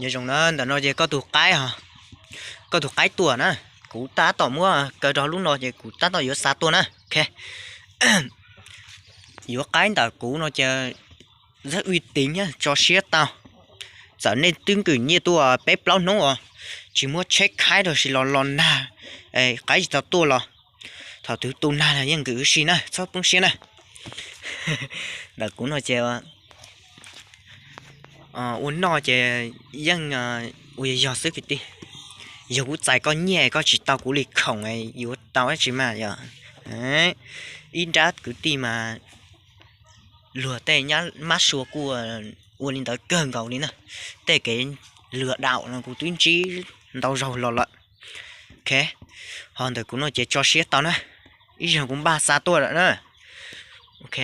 Nyob zoo na, ntawm no ces koj tus qaib, koj tus qaib tuaj na, kuv tab tom muab kaw rau lub no ces kuv tab tom yuav xa tuaj na. Ok, yuav qaib ntawm kuv no ces rất uy tín, tso siab tau. Txawm nej twb nkwm nyiaj tuaj peb plaub hnub os, tsis muab tsheb khaib rau sis los los nag, qaib tsis tau tuaj los thaum twg tu nag los yeej nkwm huv si na, txhob poob siab na. Ntawm kuv no ces ua noj ces yeej ua yog yog xwb kwv tij. Yog kuv txais koj nyiaj koj tsis tau kuv li khoom yuav tau dab tsi mas yog. Ib nrab kwv tij mas luag tej nyab mab sua kuj ua li ntawd kawg nkaus li na. Tej kev lwm daum no kuv twb ntsib ntau zaug los lawm. Ok, ho ntawm kuv no ces tso siab tau na, ib zaug kuv npaj xa tuaj lawm na. Ok,